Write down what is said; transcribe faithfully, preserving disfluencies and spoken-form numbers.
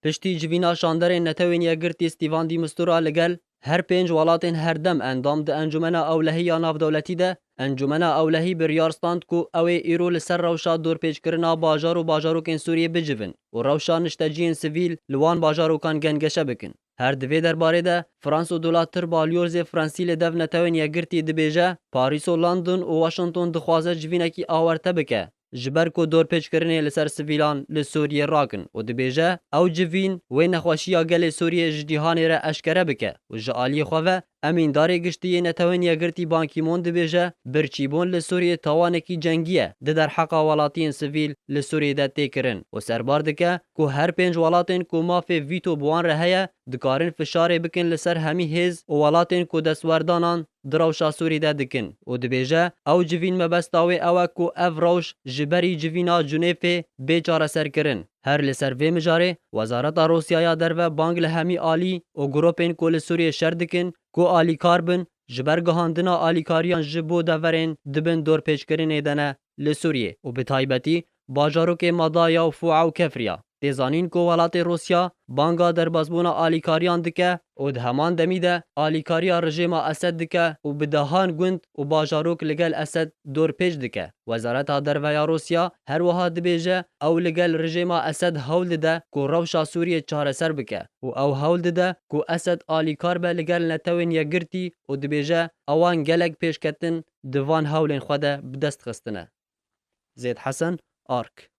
Piştî civîna şanderên Netewên Yekgirtî Stîvan de Mistura li gel her pênc welatên herdem endam di Encûmena Ewlehî ya Navdewletî de, Encûmena Ewlehî biryar stand ku ew ê îro li ser rewşa dorpêçkirina bajar û bajarokên Sûriyê bicivin û rewşa nişteciyên sivîl li wan bajarokan gengeşe bikin. Her di vê derbarê de, Frans û Dolatir balyorzê Fransî li dev Netewên Yekgirtî dibêje, Parîs û London û Washington dixwaze civînekî awarte bike, ji ber ku dorpêçkirinê li ser sivîlan li Sûriyê rakin û dibêje, ew civîn wê nexweşiya gelê Sûriyê ji cîhanê re eşkere bike û ji aliyê xwe ve emîndarê giştî yê Netewên Yekgirtî Ban Ki-moon dibêje, birçîbûn li Sûriyê tawanekî cengî ye, di derheqa welatiyên sivîl li Sûriyê de tê kirin û serbar dike ku her pênc welatên ku mafê vîto bi wan re heye, dikarin fişarê bikin li ser hemî hêz û welatên ku destwerdanan di rewşa Sûrî de dikin û dibêje, ew civîn mebesta wê ew e ku ev rewş ji berî civîna Cunêfê bê çareserkirin. Her li ser vê mijarê, Wezareta Rûsya ya Derve bang li hemî alî û grûpên ku li Sûriyê şer dikin ku alîkar bin, ji ber gihandina alîkariyan ji bo deverên di bin dorpêçkirinê de ne li Sûriyê û bi taybetî bajarokê Madaya û Fûa û Kefriya. Tê zanîn ku welatê Rûsya banga derbasbûna alîkariyan dike û di heman demî de alîkariya rejêma Esed dike û bi dehan gund û bajarok li gel Esed dorpêç dike. Wezareta Derve ya Rûsya her wiha dibêje, ew li gel rejêma Esed hewl dide ku rewşa Sûriyê çareser bike û ew hewl dide ku Esed alîkar be li gel Netewên Yekgirtî û dibêje, ewan gelek pêşketin di van hewlên xwe de bi dest xistine. Zêd Hesen, Ark.